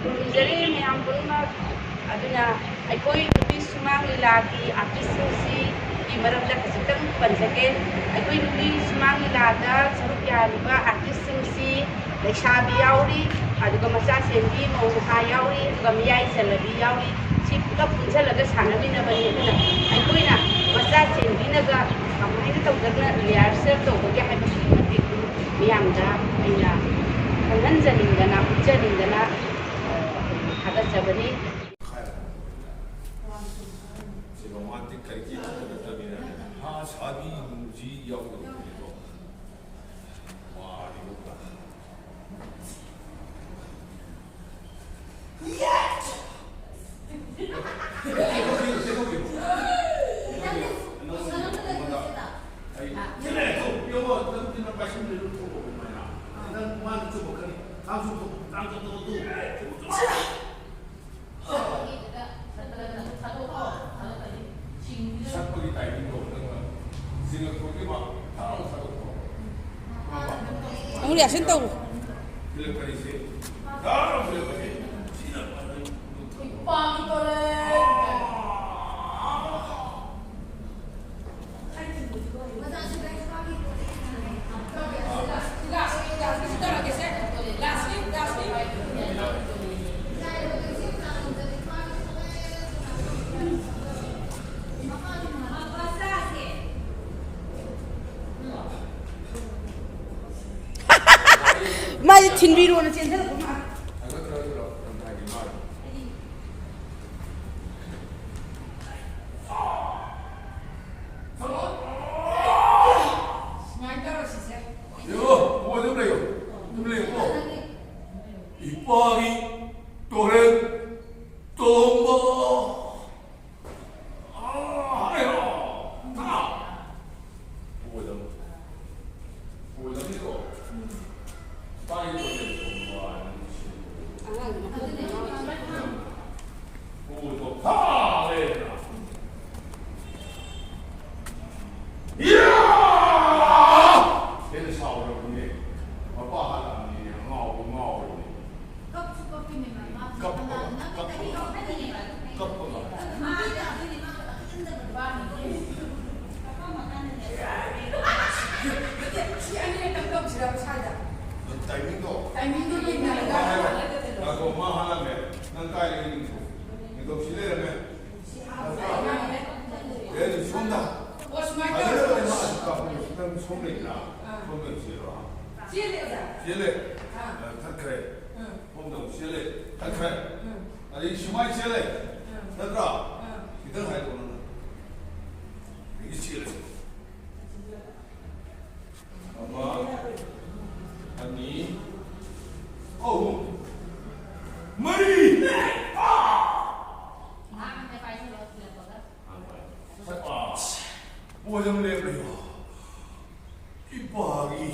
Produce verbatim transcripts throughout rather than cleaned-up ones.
ꯈꯨꯔꯨꯝꯖꯔꯤ ꯃꯌꯥꯝ ꯄꯨꯝꯅꯃꯛ꯫ ꯑꯗꯨꯅ ꯑꯩꯈꯣꯏ ꯅꯨꯄꯤ ꯁꯨꯃꯥꯡ ꯂꯤꯂꯥꯒꯤ ꯑꯥꯔꯇꯤꯁꯁꯤꯡꯁꯤꯒꯤ ꯃꯔꯝꯗ ꯈꯖꯤꯛꯇꯪ ꯄꯟꯖꯒꯦ꯫ ꯑꯩꯈꯣꯏ ꯅꯨꯄꯤ ꯁꯨꯃꯥꯡ ꯂꯤꯂꯥꯗ ꯁꯔꯨꯛ ꯌꯥꯔꯤꯕ ꯑꯥꯔꯇꯤꯁꯁꯤꯡꯁꯤ ꯂꯩꯁꯥꯕꯤ ꯌꯥꯎꯔꯤ, ꯑꯗꯨꯒ ꯃꯆꯥ ꯁꯦꯝꯕꯤ ꯃꯧ ꯅꯍꯥ ꯌꯥꯎꯔꯤ, ꯑꯗꯨꯒ ꯃꯌꯥꯏ ꯆꯜꯂꯕꯤ ꯌꯥꯎꯔꯤ꯫ ꯁꯤ ꯄꯨꯂꯞ ꯄꯨꯟꯁꯤꯜꯂꯒ ꯁꯥꯟꯅꯃꯤꯟꯅꯕꯅꯤ꯫ ꯑꯗꯨꯅ ꯑꯩꯈꯣꯏꯅ ꯃꯆꯥ ꯁꯦꯝꯕꯤꯅꯒ ꯀꯃꯥꯏꯅ ꯇꯧꯗꯅ ꯔꯤꯍꯥꯔꯁꯦꯜ ꯇꯧꯕꯒꯦ ꯍꯥꯏꯕꯁꯤꯒꯤ ꯃꯇꯤꯛ ꯃꯤꯌꯥꯝꯗ ꯑꯩꯅ ꯈꯪꯍꯟꯖꯅꯤꯡꯗꯅ, ꯎꯠꯆꯅꯤꯡꯗꯅ, ꯑ, ꯊꯥꯒꯠꯆꯕꯅꯤ꯫ ꯁꯤ ꯔꯣꯃꯥꯟꯇꯤꯛ ꯀꯔꯤꯒꯤ ꯅꯠꯇꯕꯤꯗ ꯍꯥ ꯁꯥꯕꯤ ꯅꯨꯡꯁꯤ ꯌꯥꯎꯗꯕꯅꯤꯀꯣ꯫ ꯋꯥꯔꯤꯕ꯫ ꯁꯛꯄꯒꯤ ꯇꯥꯏꯃꯤꯡꯗꯣ ꯅꯪꯅ ꯆꯤꯡꯉꯛꯄꯒꯤ ꯃꯥ ꯊꯛ ꯂꯥꯎꯅ ꯊꯥꯗꯣꯛꯈ꯭ꯔꯣ꯫ ꯑꯃꯨꯛ ꯔꯤꯍꯥꯔꯁꯦꯜ ꯇꯧꯔꯣ꯫ ꯐꯤꯂꯝ ꯀꯔꯤꯁꯦ? ꯊꯛ ꯂꯥꯎꯅ ꯐꯤꯂꯝ ꯀꯔꯤ? ꯁꯤꯅ ꯐꯖꯩ꯫ ꯃꯥꯁꯦ ꯊꯤꯟꯕꯤꯔꯣꯅ ꯆꯦꯟꯁꯤꯜꯂꯛꯄ ꯃꯥꯜꯂꯦ꯫ ꯁꯨꯃꯥꯏꯅ ꯇꯧꯔꯁꯤꯁꯦ꯫ ꯌꯦꯡꯉꯣ, ꯃꯣꯏ ꯑꯗꯨꯝ ꯂꯩꯌꯣ꯫ ꯑꯗꯨꯝ ꯂꯩꯌꯣꯀꯣ꯫ ꯏꯄꯥꯒꯤ ꯇꯣꯔꯦꯟ ꯇꯣꯝꯕ꯫ ꯑꯥ, ꯍꯥꯏꯔꯣ꯫ ꯑꯥ꯫ ꯑꯣꯏꯗꯕ꯫ ꯑꯣꯏꯗꯕꯅꯤꯀꯣ꯫ ꯏꯄꯥꯒꯤ ꯇꯣꯔꯦꯟ ꯇꯣꯝꯕ ꯍꯥꯏꯅ ꯅꯨꯡꯁꯤꯕ꯫ ꯑꯉꯥꯡꯗꯨꯅ ꯐꯖꯅ ꯌꯥꯎꯔꯤ꯫ ꯎꯗꯣ ꯐꯔꯦꯅ꯫ ꯏꯌꯥ! ꯍꯦꯟꯅ ꯁꯥꯎꯔꯕꯅꯦ꯫ ꯃꯄꯥ ꯍꯜꯂꯛꯑꯕꯅꯤꯅꯦ꯫ ꯑꯉꯥꯎꯕ ꯉꯥꯎꯔꯕꯅꯦ꯫ ꯀꯞꯁꯨ ꯀꯞꯄꯤꯅꯦ ꯃꯥ꯫ ꯀꯥꯏ ꯂꯩꯔꯤꯅꯣ? ꯅꯤꯡꯊꯧ ꯁꯤ ꯂꯩꯔꯝꯃꯦ꯫ ꯅꯠꯇ꯭ꯔꯥ? ꯑꯦ, ꯁꯣꯝꯗ꯫ ꯑꯣ, ꯁꯨꯃꯥꯏꯅ ꯐꯖꯅ ꯇꯧꯔꯣ꯫ ꯂꯩꯔꯝꯃꯦ꯫ ꯑꯁꯤ ꯀꯥꯞꯄꯗꯣ ꯈꯤꯇꯪ ꯁꯣꯝ ꯂꯩꯗꯅ? ꯑꯥ꯫ ꯁꯣꯝꯗ ꯆꯦꯜꯂꯣ꯫ ꯆꯦꯜꯂꯦ, ꯑꯣꯖꯥ꯫ ꯆꯦꯜꯂꯦ꯫ ꯑꯥ꯫ ꯑ, ꯊꯠꯈ꯭ꯔꯦ꯫ ꯎꯝ꯫ ꯁꯣꯝꯗ ꯑꯃꯨꯛ ꯆꯦꯜꯂꯦ꯫ ꯊꯠꯈ꯭ꯔꯦ꯫ ꯎꯝ꯫ ꯑꯗꯩ ꯁꯨꯃꯥꯏꯅ ꯆꯦꯜꯂꯦ꯫ ꯎꯝ꯫ ꯅꯠꯇ꯭ꯔꯥ? ꯎꯝ꯫ ꯈꯤꯇꯪ ꯍꯥꯏꯔꯛꯑꯣ ꯅꯪ꯫ ꯑꯗꯒꯤ ꯆꯦꯜꯂꯦ꯫ ꯑꯃ, ꯑꯅꯤ, ꯑꯍꯨꯝ, ꯃꯔꯤ! ꯑꯥ! ꯑꯥ! ꯄꯣꯠ ꯑꯃ ꯂꯦꯞꯂꯦ꯫ ꯏꯄꯥꯒꯤ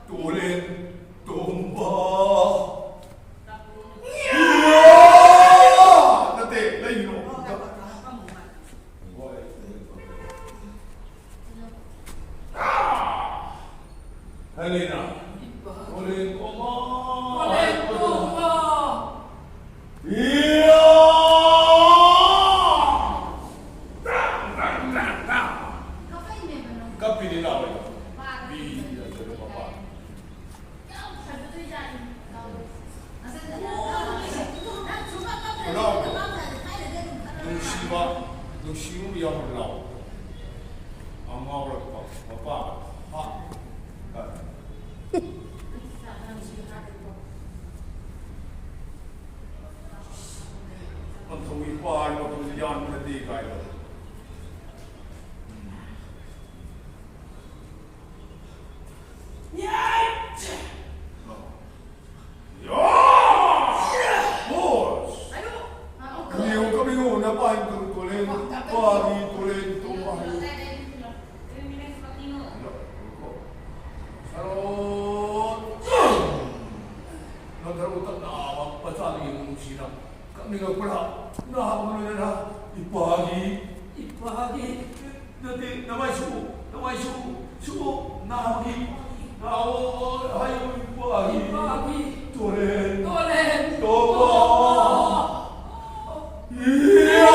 ꯇꯣꯂꯦꯟ ꯇꯣꯝꯕ꯫ ꯅꯠꯇꯦ, ꯂꯩꯒꯤꯅꯣ꯫ ꯍꯦꯂꯦꯅꯥ꯫ ꯍꯣꯂꯦꯟ ꯇꯣꯝꯕ꯫ ꯍꯣꯂꯦꯟ ꯇꯣꯝꯕ꯫ ꯏꯌꯥ! ꯀꯞꯄꯤꯅꯦ ꯅꯥꯎ꯫ ꯄꯤꯗꯤ ꯅꯠꯇ꯭ꯔꯒ ꯃꯄꯥ꯫ ꯍꯔꯥꯎꯕ꯭ꯔꯣ? ꯅꯨꯡꯁꯤꯕ, ꯅꯨꯡꯁꯤꯕ ꯑꯃ ꯌꯥꯎꯕ꯭ꯔꯣ? ꯂꯥꯎ꯫ ꯑꯉꯥꯎꯔꯛꯄ ꯃꯄꯥ꯫ ꯍꯥ? ꯄꯟꯊꯧꯒꯤ ꯄꯥꯔꯤꯕ ꯌꯥꯟꯕꯗꯤ ꯀꯥꯏꯗ? ꯌꯥ! ꯀꯃꯤꯌꯣ, ꯀꯃꯤꯌꯣ, ꯅꯄꯥ ꯏꯟꯇꯨ ꯇꯣꯂꯦꯟ, ꯄꯥꯔꯤ ꯇꯣꯂꯦꯟ, ꯇꯣ ꯄꯥꯔꯤ꯫ ꯁꯔꯣ, ꯅꯊꯔꯣ ꯇꯞꯅ ꯃꯆꯥꯗꯨ ꯌꯦꯡꯉꯨ ꯅꯨꯡꯁꯤꯅ꯫ ꯀꯞꯅꯤꯡꯉꯛꯄ꯭ꯔꯥ? ꯅꯍꯥꯛ ꯎꯅꯗꯅ ꯏꯄꯥꯒꯤ, ꯏꯄꯥꯒꯤ, ꯅꯠꯇꯦ, ꯅꯃꯥꯏꯁꯨ, ꯅꯃꯥꯏꯁꯨ, ꯁꯨ, ꯅꯍꯥꯛꯀꯤ, ꯅꯍꯥꯛ ꯍꯥꯏꯌꯨ ꯏꯄꯥꯒꯤ, ꯏꯄꯥꯒꯤ, ꯇꯣꯔꯦꯟ, ꯇꯣꯔꯦꯟ, ꯇꯣꯕꯥ꯫ ꯇꯣꯕꯥ꯫ ꯏꯌꯥ!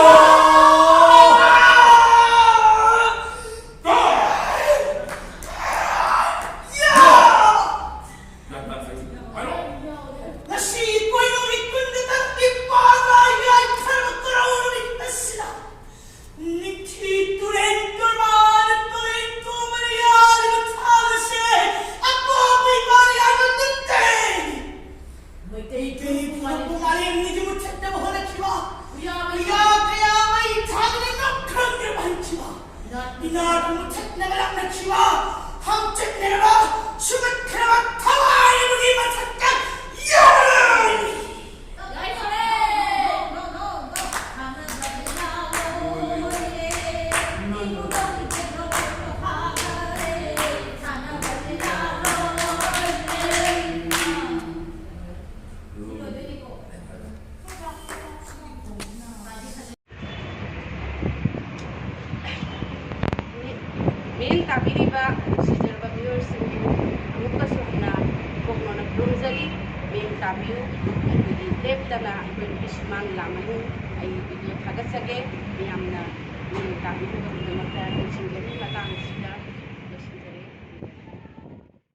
ꯉꯁꯤ ꯀꯣꯏꯅꯨꯃꯤꯠ ꯀꯨꯟ ꯈꯛꯇꯪ ꯃꯤꯠꯌꯦꯡ ꯇꯥꯕꯤꯔꯤꯕ ꯅꯨꯡꯁꯤꯖꯔꯕ viewerꯁꯤꯡꯕꯨ ꯑꯃꯨꯛꯀꯁꯨ ꯍꯟꯅ ꯄꯣꯛꯅꯧꯅ ꯈꯨꯔꯨꯝꯖꯔꯤ꯫ ꯃꯤꯠꯌꯦꯡ ꯇꯥꯕꯤꯌꯨ꯫ ꯑꯩꯈꯣꯏꯒꯤ ꯂꯦꯞꯇꯅ ꯑꯩꯈꯣꯏ ꯅꯨꯄꯤ ꯁꯨꯃꯥꯡ ꯂꯥꯛꯃꯅꯤ꯫ ꯑꯩ video ꯊꯥꯒꯠꯆꯒꯦ꯫ ꯃꯌꯥꯝꯅ ꯃꯤꯠꯌꯦꯡ ꯇꯥꯕꯤꯔꯤꯕꯒꯤꯗꯃꯛꯇ ꯅꯤꯡꯁꯤꯡꯖꯔꯤ꯫ ꯃꯇꯥꯡ ꯑꯁꯤꯗ